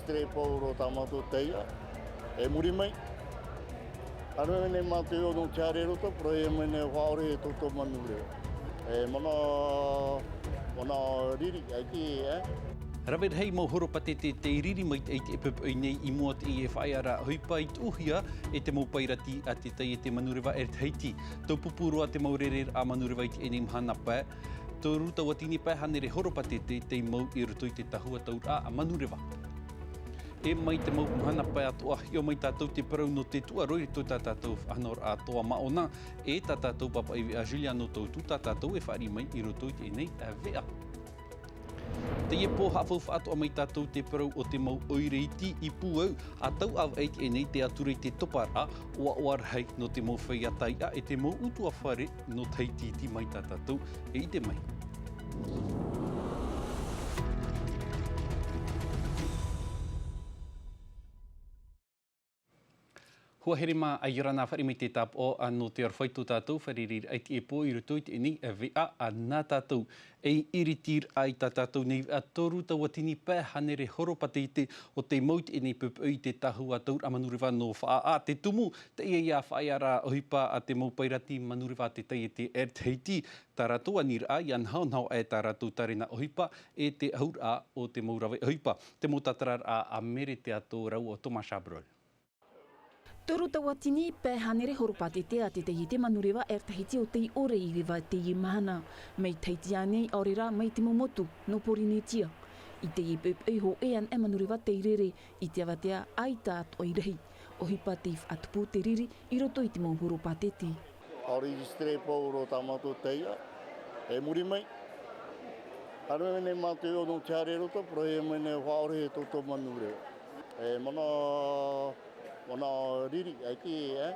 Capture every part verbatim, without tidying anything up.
Tere pau roa tā mātou taiʻa, e muri mai. Haere mai nei mātou i ʻō nō te haere roto, parau mai nei faʻaʻore e tō tō manureva. E mana, mana riri, ʻaita, e. Rave rahi mau horopātete tei riri mai te, i te poʻipoʻi nei i mua i te faʻaearaʻa ʻohipa i tuʻuhia e te mau pairati a te taiete manureva Air Tahiti. Taupupū roa te mau rereraʻa manureva i teie nei mahana pae. Toru tauatini pae hānere horopātete tei mau i roto i te tahua tauraʻa a manureva. E mai te mau mahana pae atoʻa, hiʻo mai tātou te parau nō te tuʻaro i roto i tā tātou faʻanahoraʻa Toa Maʻona, e tā tātou pāpaʻi veʻa Juliano Tautu, tā tātou e fāriʻi mai i roto i teie nei veʻa. Teie pō haʻafaufaʻa atoʻa mai tātou te parau o te mau ʻoire iti i Pūʻau, ʻa tauʻavaʻe i teie nei te atura i te toparaʻa, ʻoaʻoa rahi nō te mau feiā taiʻa e te mau ʻutuāfare nō Tahiti, iti mai tā tātou e ʻite mai. Hoa here mā, ʻia ora na, fāriʻi mai te tāpaʻo, ā, nō te aroha i tō tātou fārereiraʻa i teie pō i roto i teie nei veʻa, ā, nā tātou e iritiraʻa i tā tātou nei veʻa toru tauatini pae hānere horopātete o tei mau i teie nei poʻipoʻi i te tahua tauraʻa manureva nō Faʻaʻā, te tumu, teie ïa faʻaearaʻa ʻohipa a te mau pairati manureva a te taiete Air Tahiti, tā rātou aniraʻa ʻia nahonaho aʻe tā rātou tārena ʻohipa e te ʻahuraʻa o te mau rave ʻohipa, te mau tātararaʻa a Mere Teato rāua ʻo Thomas Chabrol. Toru tauatini pae hānere horopātete a te taiete manureva Air Tahiti o tei ʻore i reva teie mahana. Mai Tahiti ānei, ʻaore rā mai te mau motu nō Porinetia. I teie poʻipoʻi hōʻē anaʻe manureva tei rere i te avatea ʻaita atoʻa i rahi. ʻOhipa tei faʻatupu te riri i roto i te mau horopātete. ʻAore i te tere pau roa tā mātou taiʻa, e muri mai. Haere mai nei mātou i ʻō nō te haere roto, parau mai nei faʻaʻore e tō tō manureva. E mana, mana riri, ʻaita, e.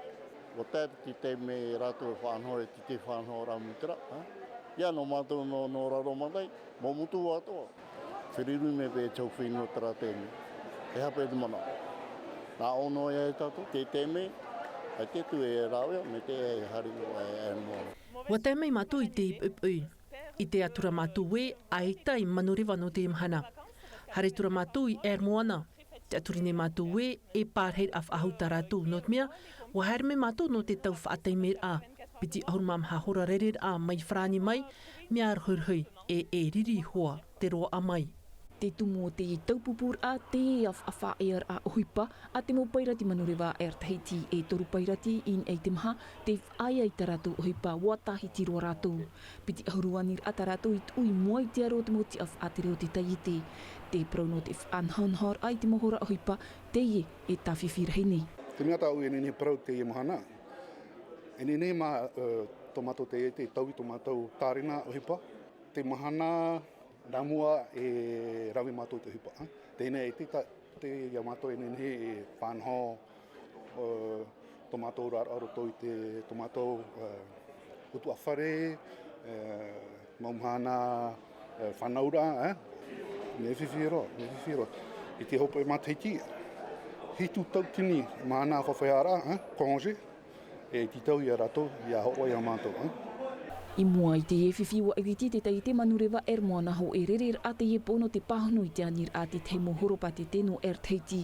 ʻUa tae te taime rātou e faʻanaho, e te, te faʻanahoraʻa mau terā, e. ʻIa nō mātou nō, nō raro matai, mau motu atoʻa. Feruri mai paʻi te hau fenua terā taime. E aha paʻi te manaʻo? Nā ʻō noa ïa e tātou, te taime, ʻaita tū e rāveʻa, mai te haere noa e, e noa. ʻUa tae mai mātou i te poʻipoʻi. I te atura mātou ē, ʻaita i manureva nō te mahana. Haere atu ra mātou i Air Moana. Te atura nei mātou ē, e pārahiraʻa faʻahou tā rātou, nō te mea, ʻua haere mai mātou nō te tau faʻataimeraʻa. Piti ʻahuru mā maha hora rereraʻa mai farāni mai, mea rohirohi, e, e riri hoʻi te roaʻa mai. Te tumu o te taupupūraʻa, te ʻāfaʻafaʻaearaʻa ʻohipa a te mau pairati manureva Air Tahiti, e toru pairati i niʻa i te maha, tei faʻaea i tā rātou ʻohipa, ʻua tāhiti roa rātou. Piti ʻahuru aniraʻa tā rātou i tuʻu i mua i te aro o te mau tiʻa faʻatere o te taiete. Te parau nō te faʻanahonahoraʻa i te mau hora ʻohipa, teie e tāfifi rahi nei. Te mea tāʻu e nehenehe e parau teie mahana. E nehenehe mā, e, tō mātou taiete e taui tō mātou tārena ʻohipa. Te mahana nā mua e rave mātou i te ʻohipa, e. Teie nei e te ta-, te, ʻia mātou e nehenehe e faʻanaho, e, tō mātou oraraʻa i roto i te, tō mātou, e, ʻutuāfare, e, mau mahana, e, fānauraʻa, e. Mea fifi roa, mea fifi roa. I te hopeʻa matahiti, hitu tauatini mahana faʻahoʻiraʻa, e, congé. E tītau ia rātou, ʻia hōroʻa ia mātou, e. I mua i teie fifi, ʻua ʻiriti te taiete manureva Air Moana hōʻē rereraʻa teie pō nō te pāhono i te aniraʻa a te tahi mau horopātete nō Air Tahiti.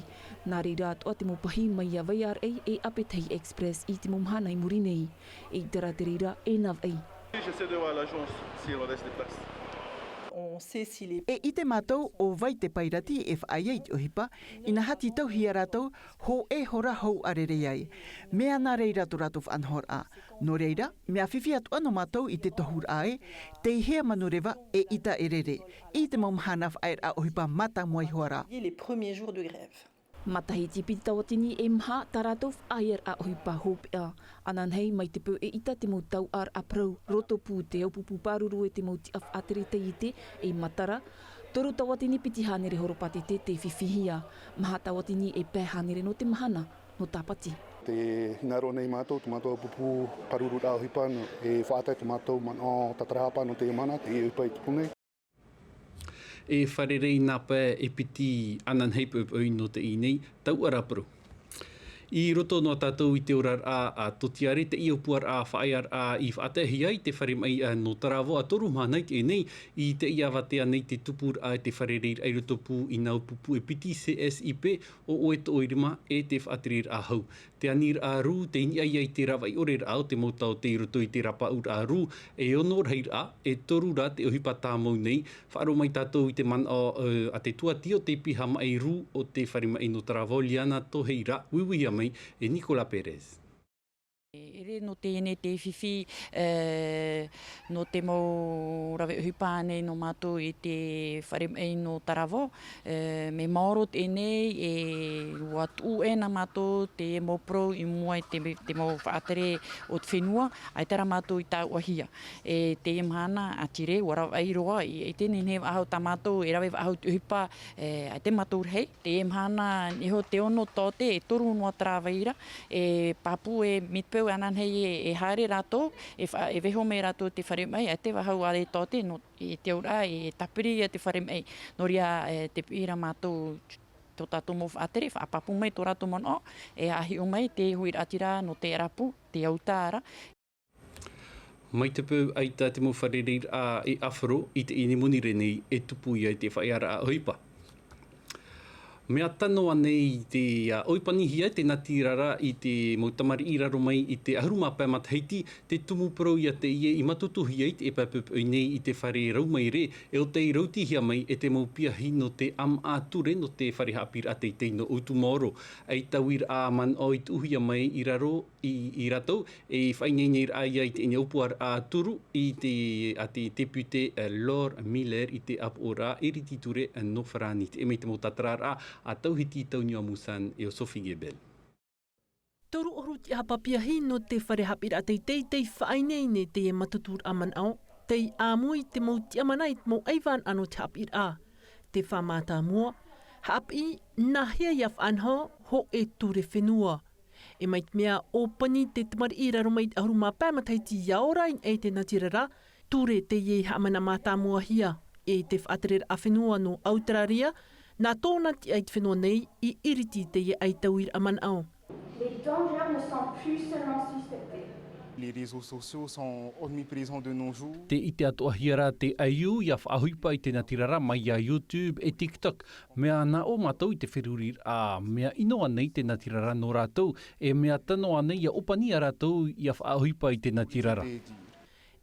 Nā reira atoʻa te mau pahi mai iā Vaiareʻi e Apetahi Express i te mau mahana i muri nei. E ʻite rā te reira e nā vai. J'essaie de voir l'agence si on laisse des places. On sait si les E ʻite mātou ʻo vai te pairati e faʻaea i te ʻohipa, inaha tītauhia rātou hōʻē hora hou ʻa rerei ai. Mea nā reira tō rātou faʻanahoraʻa. Nō reira, mea fifi atoʻa nō mātou i te tohuraʻa ē, teie manureva e ʻita e rere i te mau mahana faʻaearaʻa ʻohipa mātāmua iho ā ra. Les premiers jours de grève. Matahiti piti tauatini e maha tā rātou faʻaearaʻa ʻohipa hopeʻa. Ananahi mai te peu e ʻita te mau tauʻaraʻa parau, roto pū te ʻāpōpō pāruru e te mau tiʻa faʻatere taiete e matara. Toru tauatini piti hānere horopātete tei fifihia. Maha tauatini e pae hānere nō te mahana nō Tāpati. Tē hinaʻaro nei mātou, tō mātou ʻāpōpō pārururaʻa ʻohipa, e faʻatae tō mātou manaʻo tātarahapa nō teie mahana, teie ʻohipa i tupu nei. E fārerei nā pae e piti ananahi poʻipoʻi nō teie nei tauʻaraʻa parau. I roto noa tātou i te oraraʻa a Totiare, teie ʻōpuaraʻa faʻaearaʻa i faʻataehia i te fare maʻi nō Taravo, ʻa toru mahana i teie nei, i teie avatea nei te tupuraʻa i te fare reira i roto pū i nā upu puʻe piti C S I P, ʻo ʻoe toʻoirima e te faʻatereraʻa hau. Te aniraʻa rū, tei niʻa ia i te ravaʻi ʻoreraʻa o te mau taote i roto i te rapaʻauraʻa rū, e ono rahiraʻa, e toru rā te ʻohipa tāmau nei, faʻaroʻo mai tātou i te manaʻo, ē, a te tuati o te piha maʻi rū o te fare maʻi nō Taravo, Liana Toheira, uiuihia mai e Nicolas Perez. E ʻere nō teie nei te fifi, ē, nō te mau rave ʻohipa nei nō mātou i te fare maʻi nō Taravo, ē, mea maoro teie nei, e ʻua tuʻu ʻē nā mātou te mau parau i mua i te, te mau faʻatere o te fenua, ʻaita rā mātou i tāuʻahia. E teie mahana, ʻātīrā, ʻua ravaʻi roa, i, i teie nei faʻahou tā mātou, e rave faʻahou te ʻohipa, e, ʻaita mātou rahi. Teie mahana, e iho te ono taote, e toru noa terā vai ra, e pāpū, e mea peu ananahi, e, e haere rātou, e fa-, e vaiiho mai rātou te fare maʻi, ʻaita faʻahou ʻāreʻa taote, nō, e te auraʻa, e tāpiri ia te fare maʻi. Nō reira, e, tē piʻi ra mātou tō tātou mau faʻatere, faʻapāpū mai tō rātou manaʻo, e haʻahiʻo mai te huiraʻatira nō te ʻarapu, te autahuʻa. Mai te peu ʻaita te mau fare reira e ʻafaro i teie nei monirē nei e tupu ia i te faʻaearaʻa ʻohipa. Mea tano ānei te, ā, ʻohipanihia te natirara i te mau tamariʻi i raro mai i te ʻahuru mā pae matahiti, te tumu parau ia teie i mātutuhia i te ʻēpae poʻipoʻi nei i te fare raumaire, e ʻo tei rautihia mai e te mau piahi nō te ʻāmaʻa ture nō te fare haʻapiʻiraʻa teitei nō ʻOutumaoro. ʻAi tauiraʻa manaʻo i tuʻuhia mai i raro i, i rātou, e faʻaineine ra ia i teie nei ʻōpuaraʻa turu i te, a te tepute, ē, Laure Miller i te ʻāpoʻoraʻa iriti ture, ē, nō Farāni. Teie mai te mau tātararaʻa a Tauhiti Tauniua Musan e ʻo Sophie Gebel. Toru ʻahuru tiʻahapa piahi nō te fare haʻapiʻiraʻa teitei tei faʻaineine teie mātuturaʻa manaʻo, tei ʻāmui te mau tiʻamana i te mau ʻaivānaʻa nō te haʻapiʻiraʻa. Te fā mātāmua, haʻapiʻi, nāhea ia faʻanaho, hōʻē ture fenua. E mai te mea ʻōpani te tamariʻi i raro mai i te ʻahuru mā pae matahiti ia ora i niʻa i te natirara, ture teie i haʻamana mātāmuahia e te faʻatereraʻa fenua nō ʻAuterāria, nā tōna tiʻa i te fenua nei i iriti teie ʻaitauiraʻa manaʻo. Les dangers ne sont plus seulement suspectés. Les réseaux sociaux sont omniprésents de nos jours. Tē ʻite atoʻahia ra te ʻaiū ia faʻaʻohipa i te natirara mai iā YouTube e TikTok. Mea nā ʻō mātou i te feruriraʻa, mea ʻino ānei te natirara nō rātou, e mea tano ānei ia ʻōpani ia rātou ia faʻaʻohipa i te natirara.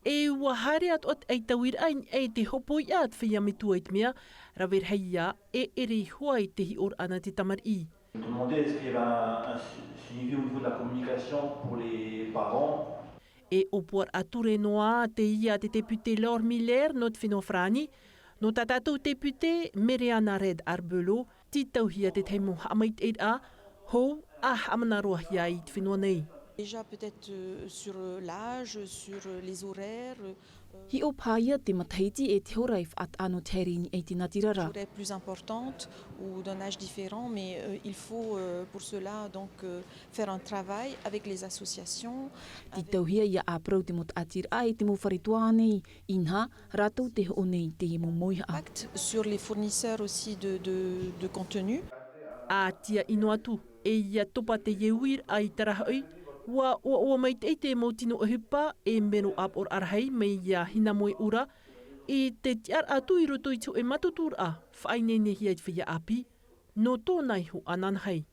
E ʻua haere atoʻa te ʻaitauiraʻa i niʻa i te hopoiʻa a te feiā metua i te mea, rave rahi ia e ʻere iho ā i te hiʻoraʻa nā te tamariʻi. Demander est-ce qu'il y a un, un su-, suivi au niveau de la communication pour les parents. E ʻōpuaraʻa ture noa teie a te tepute Laure Miller nō te fenua Farāni, nō tā tātou tepute Mereana Reid-Arbelot, tītauhia te tahi mau haʻamaitaʻiraʻa hou a haʻamanaʻohia ai i te fenua nei. Déjà peut-être, euh, sur, euh, l'âge, sur, euh, les horaires, euh, Hiʻo paha ia te matahiti e te hora e faʻataʻa nō te haere i niʻa i te natirara. Horaire plus importante ou d'un âge différent, mais, euh, il faut, euh, pour cela, donc, euh, faire un travail avec les associations, avec Tītauhia ia ʻāparau te mau taʻatiraʻa e te mau fare toa ānei, inaha, rātou tē hoʻo nei i teie mau mauihaʻa. Impact sur les fournisseurs aussi de, de, de contenu. ʻĀtīaʻi noa atu, e ia topa teie uiraʻa i terā hoʻi, ʻua ʻoaʻoa maitaʻi te mau tino ʻohipa e mero ʻāpoʻoraʻa rahi mai iā Hinamoe Ura, i te tiʻaraʻa atu i roto i te hōʻē mātuturaʻa faʻaineinehia i te feiā ʻāpī, nō tōna iho ananahi.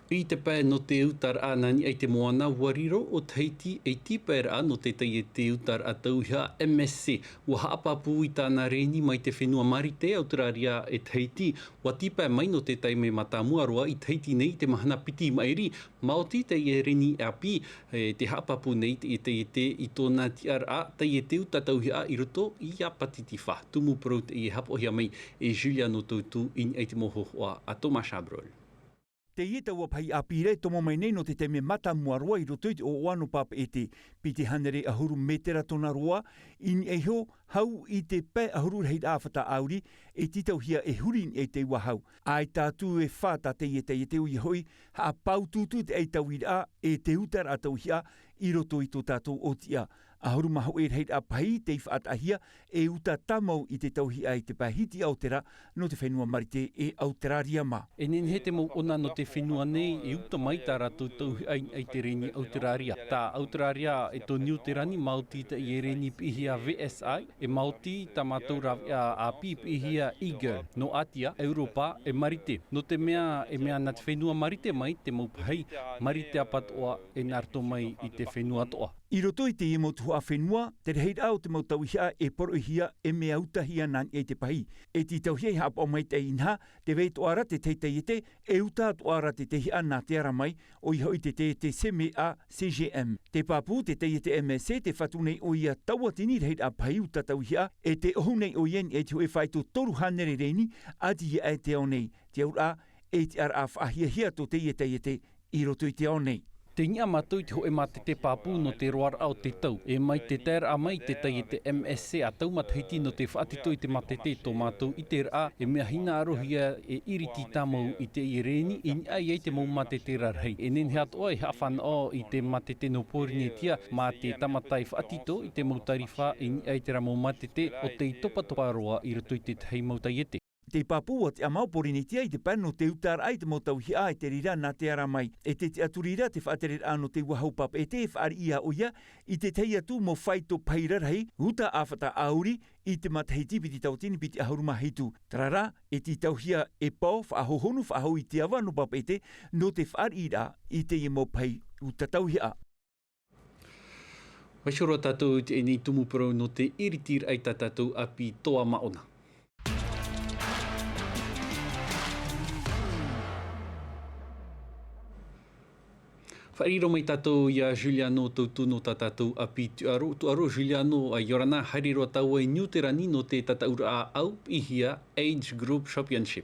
I te pae nō te utaraʻa nā niʻa i te moana, ʻua riro ʻo Tahiti ei tīpaeraʻa nō te taiete utaraʻa tauihaʻa M S C. ʻUa haʻapāpū i tāna reni mai te fenua Marite, Auteraria e Tahiti, ʻua tīpae mai nō te taime mātāmua roa i Tahiti nei i te mahana piti maʻiri, maoti teie reni ʻāpī, e te haʻapāpū nei te, te, te, i tōna tiʻaraʻa, taiete uta tauihaʻa i roto iā Pātitifā. Tumu parau teie haʻapaʻohia mai e Juliano Toutou i niʻa i te mau hōhoʻa a Thomas Chabrol. Teie taua pahi ʻāpī ra e tomo mai nei nō te taime mātāmua roa i roto i te ʻoaʻoa nō Papeʻete, piti hānere ʻahuru mētera tōna roa, i niʻa iho, hau i te pae ʻahuru rahiraʻa fata ʻāuri, e tītauhia e huri i niʻa i te ua hau. ʻAita atu e fā tā teie taiete, ʻoia hoʻi, haʻapāutuutu te ʻaitauiraʻa e te utaraʻa tauihaʻa i roto i tō tātou ʻōtiʻa. ʻAhuru mā hōʻē rahiraʻa pahi tei faʻataʻahia e uta tāmau i te tauihaʻa i te pae hitiʻa o te rā nō te fenua Marite e Auteraria mā. E nehenehe te mau ʻona nō te fenua nei e uta mai tā rātou tauihaʻa i niʻa i te rēni Auteraria. Tā Auteraria e tō Niuterani, maoti teie rēni piʻihia V S I, e maoti tā mātou rāveʻa ʻāpī piʻihia Eagle, nō ʻĀtia, Europa, e Marite. Nō te mea, e mea nā te fenua Marite mai te mau pahi, Marite ʻapatoʻa, e nā roto mai i te fenua atoʻa. I roto i teie mau tuhaʻa fenua, te rahiraʻa o te mau tauihaʻa e poroʻihia, e mea utahia nā niʻa i te pahi. E tītauhia e haʻapaʻo maitaʻi inaha, tē vai atoʻa ra te taiete, e uta atoʻa ra te taihaʻa nā te ara mai, ʻoia hoʻi te taiete CMA, C G M. Te pāpū, te taiete M S C, tē fatu nei ʻoia tauatini rahiraʻa pahi uta tauihaʻa, e tē ʻohu nei ʻoia i niʻa i te hōʻē faito toru hānere rēni, ʻati aʻe te ao nei. Te auraʻa, e tiʻaraʻa faʻahiahia tō teie taiete i roto i te ao nei. Tei niʻa mātou i te hōʻē mātete pāpū nō te roaraʻa o te tau. E mai te taeraʻa mai i te taiete M S C a tau matahiti nō te faʻatito i te mātete, tō mātou ʻiteraʻa, e mea hinaʻarohia e iriti tāmau i teie rēni, i niʻa i te mau mātete rarahi. E nehenehe atoʻa e haʻafānaʻo i te mātete nō Pōrīnetia, mā te tāmata e faʻatito i te mau tarifa i niʻa i terā mau mātete ʻo tei topatopa roa i roto i te tahi mau taiete. Te pāpū ʻua tiʻamā ʻo Pōrīnetia i te pae nō te utaraʻa i te mau tauihaʻa, e te reira nā te ara mai. E te tiʻaturi ra te faʻatereraʻa nō te ua hau papeʻete e fāriʻi ʻoia i te tahi atu mau faito pahi rarahi, uta ʻāfata ʻāuri, i te matahiti piti tauatini piti ʻahuru mā hitu. Terā rā, e tītauhia e pao faʻahohonu, faʻahou i te ava nō papeʻete nō te fāriʻiraʻa i teie mau pahi uta tauihaʻa. Vaiiho roa tātou i teie nei tumu parau nō te iritiraʻa i tā tātou ʻāpī Toa Maʻona. Faʻariro mai tātou iā Juliano Tautu nō tā tātou ʻāpī tuʻaro, tuʻaro Juliano, ʻia ora na, haere roa tāua i Niuterani nō te tataʻuraʻa ʻau piʻihia Age Group Championship.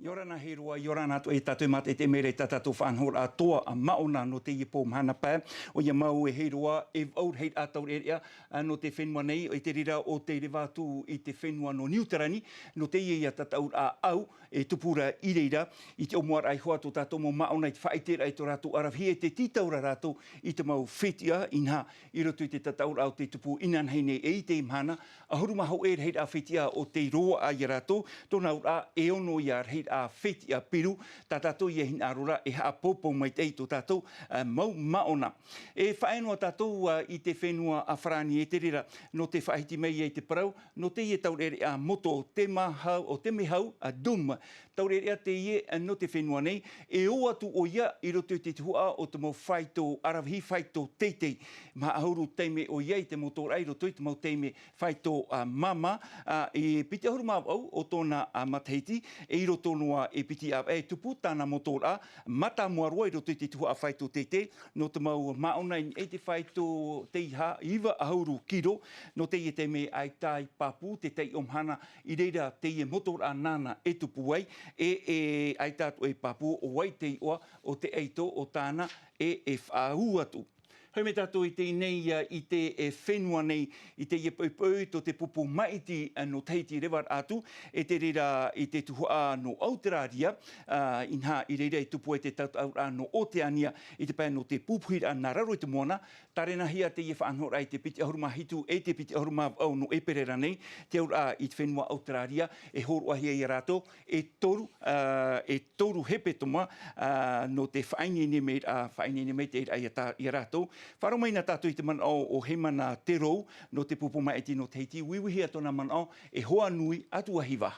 ʻIa ora na Herua, ʻia ora na atoʻa e tātou e mātaʻitaʻi mai ra i tā tātou faʻanahoraʻa Toa Maʻona nō teie pō mahana pae. ʻOia mau e Herua, e vaʻu rahiraʻa taureʻareʻa, ā, nō te fenua nei, e te reira ʻo tei reva atu i te fenua nō Niuterani, nō teie ia tataʻuraʻa ʻau, e tupu ra i reira, i te ʻōmuaraʻa iho ā tō tātou mau māʻona i te faʻaʻiteraʻa i tō rātou ʻaravihi, e te tītau ra rātou i te mau fetiʻa, inaha, i roto i te tataʻuraʻa ʻau tei tupu inanahi nei, e i teie mahana, ʻahuru mā hōʻē rahiraʻa fetiʻa ʻo tei roaʻa iā rātou, tōna auraʻa e ono ia rahiraʻa fetiʻa piru, tā tātou ia hinaʻaro ra e haʻapoupou maitaʻi i tō tātou, ā, mau māʻona. E faʻaea noa tātou, ā, i te fenua a Farāni, e te reira, nō te faʻahiti mai ai te parau, nō teie taureʻareʻa moto, te mahau, ʻo te mehau, ā, Doom. Taureʻareʻa teie, ā, nō te fenua nei, e ō atu ʻoia i roto i te tuhaʻa o te mau faito ʻaravihi, faito teitei. Maha ʻahuru taime ʻoia i te motoraʻa i roto i te mau taime faito, ā, māmā, ā, e piti ʻahuru mā vaʻu o tōna, ā, matahiti, e i roto noa e piti ʻāvaʻe e tupu tāna motoraʻa, mātāmua roa i roto i te tuhaʻa faito teitei, nō te mau māʻona i niʻa i te faito teiaha iva ʻahuru kiro, nō teie taime ʻaita i pāpū te taiʻo mahana i reira teie motoraʻa nāna e tupu ai, e, e ʻaita atoʻa e pāpū ʻo vai te iʻoa o te ʻaito o tāna e, e faʻaū atu. Haere mai tātou i teie nei, ā, i te, e, fenua nei, i teie poʻipoʻi tō te pupu māʻiti, ā, nō Tahiti revaraʻa atu, e te reira i te tuhaʻa nō Auteraria, ā, inaha i reira i tupu ai te tataʻuraʻa nō Oteania, i te pae nō te pupuhiraʻa nā raro i te moana, tārenahia teie faʻanahoraʻa i te piti ʻahuru mā hitu e te piti ʻahuru mā vaʻu nō ʻēperēra nei, te auraʻa i te fenua Auteraria, e hōroʻahia iā rātou, e toru, ā, e toru hepetoma, ā, nō te faʻaineine mai, ā, faʻaineine mai te reira iā tā, iā rātou. Faʻaroʻo mai na tātou i te manaʻo o Heimana Terou, nō te pupu māʻiti nō Tahiti, uiuihia tōna manaʻo, e hoa nui atu ahiva.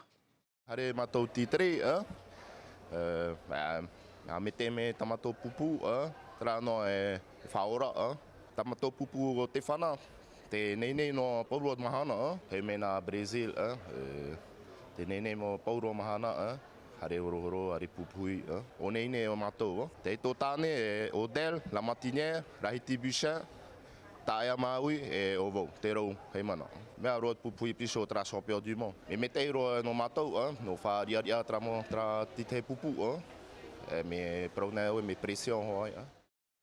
Haere mātou titeri, ā, ā, ā, ā, mea taime tā mātou pupu, ā, terā noa e, e faʻaora, ā. Tā mātou pupu o Tefana, tē nei nei noa pauroa mahana, ā, Heimana Brazil, ā, e, tē nei nei mau pauroa mahana, ā, haere horohoro, haere pupuhi, ā. ʻO nei nei o mātou, ā. Te ʻaito tāne, e, Odel, Lamatinière, Rahiti Buchin, Taʻea Maui, e ʻo vau, Terou Heimana. Mea roa te pupuhi piti ʻo terā champion du monde. E mea maitaʻi roa nō mātou, ā, nō faʻariʻariʻa terā mau, terā titahi pupu, ā. E mea parau nei au, e mea pression hoʻi, ā.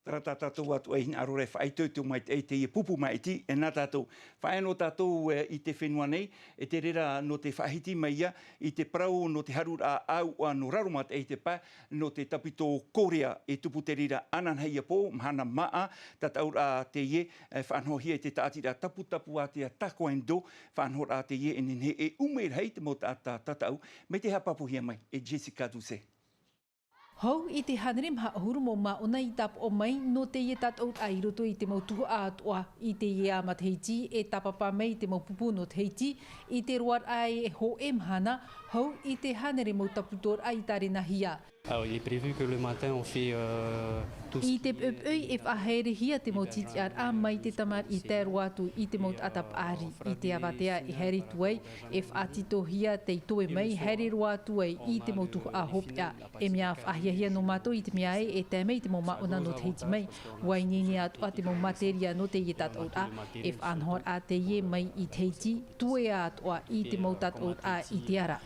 Tara tā tātou atu ai hina arore faʻaitoito mai te teie pupu maʻiti e nā tātou. Faʻaea nō tātou i te fenua nei e te reira nō te faʻahiti mai ia i te parau nō te haruraʻa ʻāuʻa nō raro mataʻi i te pae nō te tapito korea e tupu te reira ananahi ia pō mahana maʻa. Tataʻuraʻa teie e faʻanahohia i te taʻatiraʻa taputapu ātea takoendo. Faʻanahoraʻa teie e nehenehe e ʻume rahi te mau taʻata tataʻu mai te haʻapāpūhia mai e jessica duse. Hou i te hānere maha ʻahuru mau māʻona i tāpaʻo mai nō teie tataʻuraʻa i roto i te mau tuhaʻa atoʻa i teie matahiti e tāpapa mai i te mau pupu nō tahiti i te roaraʻa e hōʻē mahana hou i te hānere mau tapitoraʻa i tārenahia. I te peʻepeʻe e faʻahaerehia te mau titiʻaraʻa mai te tamariʻi tae roa atu i te mau taʻata paʻari i te avatea e haere atu ai e faʻatitohia tei toe mai haere roa atu ai i te mau tuhaʻa hopeʻa. E mea faʻahiahia nō mātou i te mea ē e tae mai i te mau māʻona nō tahiti mai ua ineine atoʻa te mau materia nō teie tataʻuraʻa e faʻanahoraʻa teie mai i tahiti tuea atoʻa i te mau tataʻuraʻa i te ara.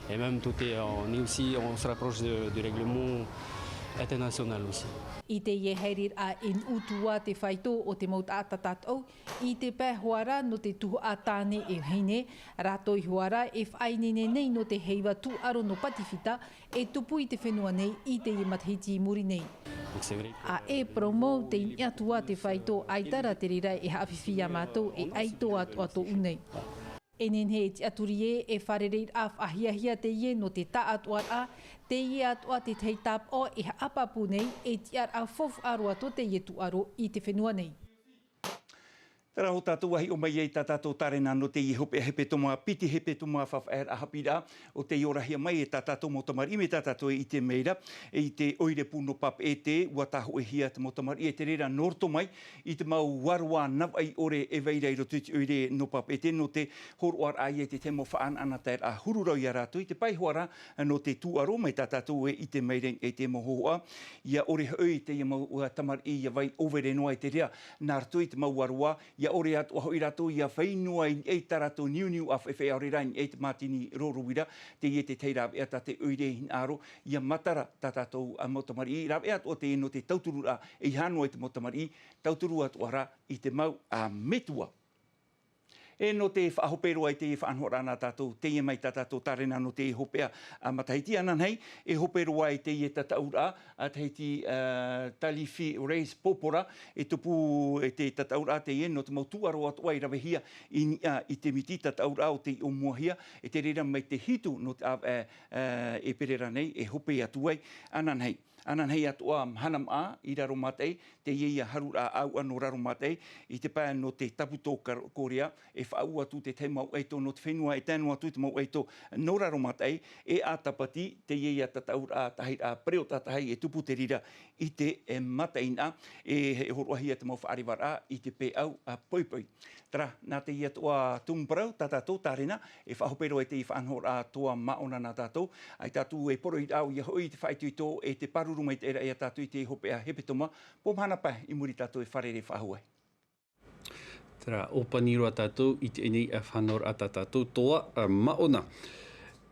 I teie haereraʻa e nuʻu atu ā te faito o te mau taʻata tataʻu i te pae hoara nō te tuhaʻa tāne e vahine rātou i hoara e faʻaineine nei nō te heiva tūʻaro nō patifita e tupu i te fenua nei i teie matahiti i muri nei. A e parau mau tei niʻa atu ā te faito ʻaita rā te reira e haʻafifi iā mātou e ʻaito atoʻa tōʻu nei. E nehenehe e tiʻaturi ē e fārereiraʻa faʻahiahia teie nō te taʻatoʻaraʻa teie atoʻa te tahi tāpaʻo e haʻapāpū nei e tiʻaraʻa faufaʻa roa tō teie tūʻaro i te fenua nei. Tara o tātou a hiʻo mai ai tā tātou tārena nō teie hopeʻa hepetoma piti hepetoma faʻafaʻaeraʻa haʻapiʻiraʻa o tei orahia mai e tā tātou mau tamariʻi mai tā tātou e ʻite mai ra i te ʻoire pū nō papeʻete ua tāhoʻehia te mau tamariʻi e te reira nō roto mai i te mau vārua navaʻi ʻore e vai ra i roto i te ʻoire nō papeʻete nō te hōroʻaraʻa ia i te tahi mau faʻanaʻanataeraʻa huru rau iā rātou i te pae hoara nō te tūʻaro mai tā tātou e ʻite mai ra i te mau hōhoʻa ia ʻore hoʻi teie mau tamariʻi ia vai ʻōvere noa i te reira nā roto i te mau vārua ia ʻore atoʻa hoʻi rātou ia fai noa i niʻa i tā rātou niuniu ʻāfaʻifaʻi ʻaore rā i niʻa i te mātini rōrō uira teie te tahi rāveʻa tā te ʻoire hinaʻaro ia matara tā tātou mau tamariʻi rāveʻa atoʻa teie nō te tautururaʻa e iha noa i te mau tamariʻi tauturu atoʻa rā i te mau metua. E nō te faʻahope roa i teie faʻanahoraʻa nā tātou teie mai tā tātou tārena nō teie hopeʻa matahiti ananahi e hope roa i teie tataʻuraʻa tahiti talifi race popora e tupu e te tataʻuraʻa teie nō te mau tūʻaro atoʻa i ravehia i niʻa i te miti tataʻuraʻa o tei ʻōmuahia e te reira mai te hitu nō te ʻāvaʻe e perera nei e hope atu ai ananahi ananahi atoʻa mahana maʻa i raro mataʻi teie ia haruraʻa ʻāuʻa nō raro mataʻi i te pae nō te taputo korea e faʻaʻū atu te tahi mau ʻaito nō te fenua e tae noa atu i te mau ʻaito nō raro mataʻi e ʻātapati teie ia tataʻuraʻa tahiraʻa pereota tahi e tupu te reira i te mataʻeinaʻa e horoʻahia te mau faʻarevaraʻa i te pēʻau poipoi. Tara nā teie atoʻa tumu parau tā tātou tārena e faʻahope roa i teie faʻanahoraʻa toa māʻona nā tātou ʻaita atu e poroʻi rāʻau ia hoʻi i te faʻaitoito e te pāruru mai te ʻeraʻa iā tātou i teie hopeʻa hepetoma pō mahana pae i muri tātou e fārerei faʻahou ai. Tara ʻōpani roa tātou i teie nei faʻanahoraʻa tā tātou toa māʻona.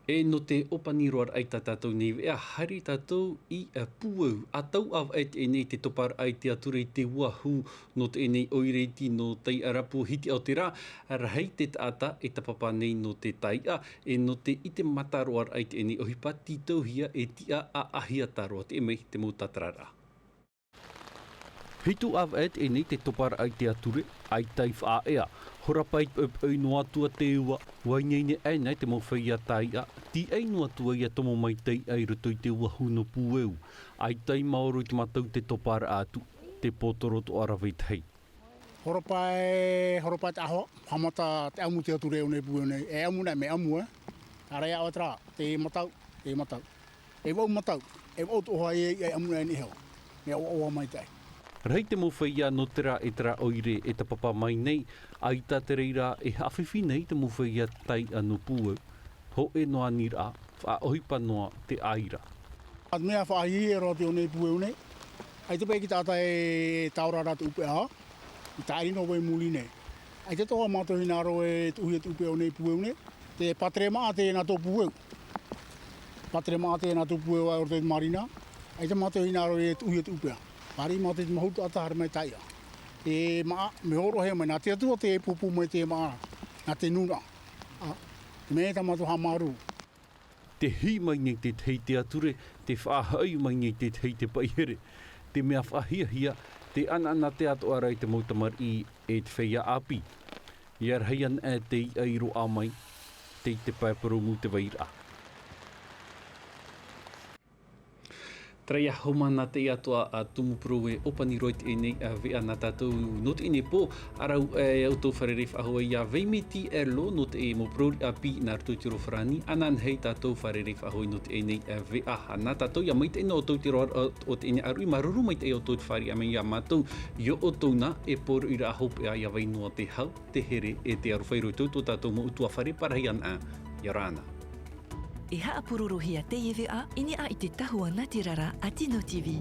E nō te ʻōpani roa raʻa i tā tātou nei veʻa haere tātou i pūeu a tau ʻāvaʻe teie nei te toparaʻa i te ature i te uahu nō teie nei ʻoire iti nō taiʻarapu hiti aotera rahi te taʻata e tapapa nei nō te taiʻa e nō te ʻite mataroaraʻa i teie nei ʻohipa tītauhia e tiʻa ʻaʻahia tāroa teie mai te mau tātararaʻa. Hitu ʻāvaʻe teie nei te toparaʻa i te ature ʻaita i faʻaea hora pae i poipoi noa atu ā te ua ua ineine aʻe nei te mau feiā taiʻa tīʻai noa atu ā ia tomo mai taiʻa i roto i te uahu nō pūeu. ʻAita i maoro i te matau te toparaʻa atu te pōtoro toʻa rave tahi. Hora pae hora pae te ʻaho haʻamata te ʻamu te ature o nei pūeu nei e ʻamu nei mea ʻamu e ʻareʻa ʻoe tera te matau te matau. E vaʻu matau e vaʻu toʻoha e iʻa e ʻamu nei nei hau mea ʻoaʻoa mai taʻi. Rahi te mau feiā nō tera e tera ʻoire e tapapa mai nei ʻaita te reira e haʻafifi nei te mau feiā taiʻa nō pūeu. Hoʻe noa aniraʻa faʻaʻohipa noa te ʻaira. A te mea faʻahiahia roa te o nei pūeu nei ʻaita paʻi ki taʻata e taora rā te ʻupeʻa i taʻiri noa vai muri nei. ʻAita toʻoha mātou hinaʻaro e tuʻuhia te ʻupeʻa o nei pūeu nei. Te pātere maʻa te nā tō pūeu. Pātere maʻa te nā tō pūeu a roto i te marina. ʻAita mātou hinaʻaro e tuʻuhia te ʻupeʻa. Pāri mā te mahuta ata haere mai taiʻa. E maʻa, me horohia mai, nā te Atua te pūpū mai te maʻa, nā te nūnaʻa. Ā, te mea tā mātou haʻamāuruuru. Te hī mai nei te tahi te ature, te faʻahaʻi mai nei te tahi te paʻihere. Te mea faʻahiahia, te ʻanaʻanatae atoʻa ra i te mau tamariʻi e te feiā ʻāpī. ʻIa rahi ana te iʻa i roaʻa mai, tei te pae porōmu te vairaʻa. Terā ia haumana teie atoʻa a tumu parau e ʻōpani roa i teie nei veʻa nā tātou nō teie nei pō, ʻāraʻu e ʻoutou fārerei faʻahou ai iā Veimeti Elo nō te mau parau ʻāpī nā roto i te reo farāni, ānānahi tātou fārerei faʻahou nō teie nei veʻa nā tātou, ʻia maitaʻi noa ʻoutou te roaraʻa o teie nei ʻāruʻi, māuruuru maitaʻi ʻoutou te fāriʻi mai iā mātou, iā ʻoutou na e poroʻi ra hopeʻa ʻia vai noa te hau, te here e te aroha i roto i tō tātou mau ʻutuāfare parahi ana, ʻia ora na. E haʻapurorohia teie veʻa i niʻa i te tahua nā te rara a Tino TV.